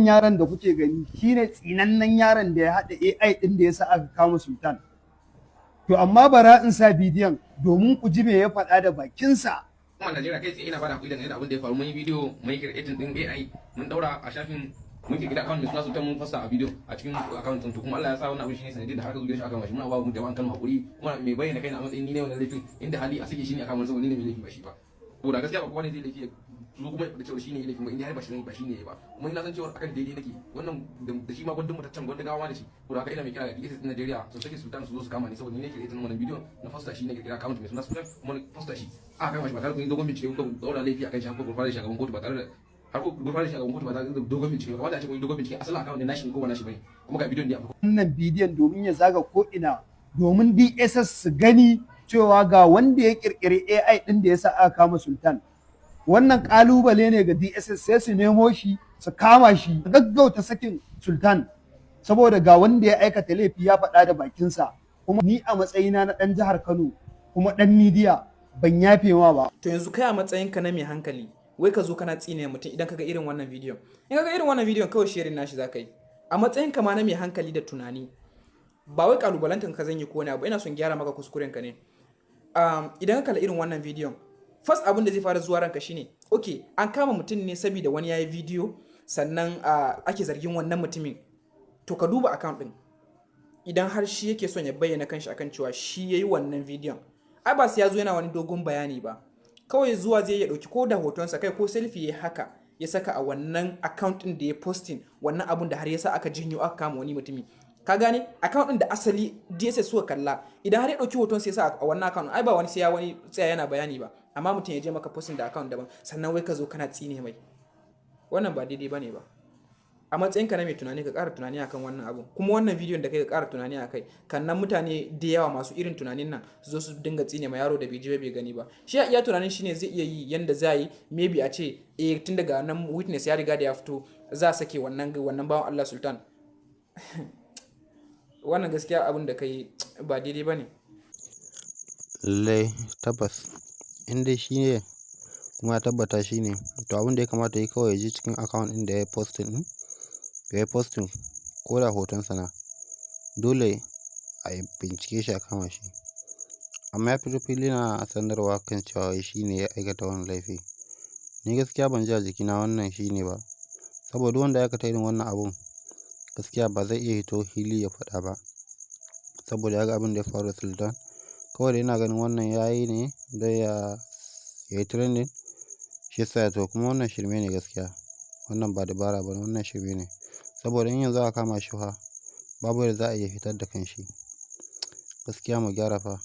Wannan yaron da kuke gani shine tsinannen yaron da ya haɗa AI ɗin da ya sa aka kama Sultan. To amma bara in sa bidiyon domin ku ji me ya faɗa da bakinsa. Kuma Najeriya, kai tsaye ina bada hakuri dangane da abin da ya faru. Mun yi bidiyo, mun yi creating din AI, mun daura a shafin, mun kirkira account mai suna Sultan, mun post a bidiyo a cikin account din. To kuma Allah ya sa wannan abin shine sanadin da har ka zo gidan shi aka mashi. Muna ba mu jama'an Kano hakuri, kuma mai bayyana kaina a matsayin ni ne wannan laifin, inda hali a sake shi ne akan wani, saboda ni ne mai laifin, ba shi ba. Saboda gaskiya ba kowa ne zai laifi zo kuma da cewa shi ne laifin ba, inda har ba shi ne ba shi ne ba. Kuma ina san cewa akan daidai nake wannan da shi ma gwandun mutaccen gwandun gawa da shi. Ko haka ina mai kira ga DSS din Najeriya su sake Sultan, su zo su kama ni, saboda ni ne creating wannan bidiyon na post shi, ne kirkira account mai suna Sultan kuma na post shi, aka kama shi ba tare da dogon bincike ko daura laifi akan shi, har ko gurfanar shi a gaban kotu ba tare da har ko gurfanar shi a gaban kotu ba tare da dogon bincike ba. Kamata a ce kun dogon bincike, asalin account ne nashi ne ko ba nashi bane. Kuma ga bidiyon ne a Wannan bidiyon domin ya zaga ko ina, domin DSS su gani cewa ga wanda ya kirkiri AI ɗin da ya sa aka kama Sultan. Wannan kalubale ne ga DSS, sai su nemo shi su kama shi, gaggauta sakin Sultan, saboda ga wanda ya aikata laifi ya faɗa da bakinsa. Kuma ni a matsayina na ɗan jihar Kano kuma ɗan midiya, ban yafe ma ba. To yanzu kai a matsayinka na mai hankali, wai ka zo kana tsine mutum idan kaga irin wannan bidiyon? In kaga irin wannan bidiyon, kawai sharing nashi zaka yi. A matsayinka ma na mai hankali da tunani, ba wai kalubalantar ka zan yi ko wani abu, ina son gyara maka kuskuren ka ne. Idan ka kalla irin wannan bidiyon, first abin da zai fara zuwa ranka shine, okay, an kama mutum ne saboda wani yayi bidiyo, sannan ake zargin wannan mutumin. To ka duba account din, idan har shi yake son ya bayyana kanshi akan cewa shi yayi wannan bidiyon, ai ba sai ya zo yana wani dogon bayani ba. Kawai zuwa zai ya dauki ko da hotonsa, kai ko selfie ya haka ya saka a wannan account din da ya posting wannan abun da har ya sa aka janyo aka kama wani mutumi. Ka gane? Account din da asali DSS suka kalla, idan har ya dauki hoton sai ya sa a wannan account, ai ba wani sai ya wani tsaya yana bayani ba. Amma mutum ya je maka posting da account daban, sannan wai ka zo kana tsine mai, wannan ba daidai bane ba. A matsayinka na mai tunani, ka ƙara tunani akan wannan abu. Kuma wannan bidiyon da kai, ka ƙara tunani akai kannan mutane da yawa masu irin tunanin nan su zo su dinga tsine ma yaro da bai ji ba bai gani ba. Shi a iya tunanin shine zai iya yi yanda za yi, maybe a ce eh, tun daga nan witness ya riga da ya fito, za a sake wannan bawan Allah Sultan. Wannan gaskiya abin da kai ba daidai bane. Lallai tabbas, in dai shi ne kuma ya tabbata shi ne, to abin da ya kamata yi kawai ya je cikin account ɗin da ya yi posting ɗin, ya yi posting ko da hotonsa na, dole a yi bincike shi a kama shi. Amma ya fito fili na sanarwa kan cewa wai shi ne ya aikata wannan laifi. Ni gaskiya ban ji a jikina wannan shi ne ba. Saboda duk wanda ya aikata irin wannan abun, gaskiya ba zai iya fito fili ya faɗa ba. Saboda ya ga abin da ya faru da Sultan. Kawai dai ina ganin wannan ya yi ne don ya yi trending, shi yasa. To kuma wannan shirme ne gaskiya. Wannan ba dabara ba ne, wannan shirme ne. Saboda in yanzu aka kama shi fa, babu yadda za a iya fitar da kanshi. Gaskiya mu gyara fa.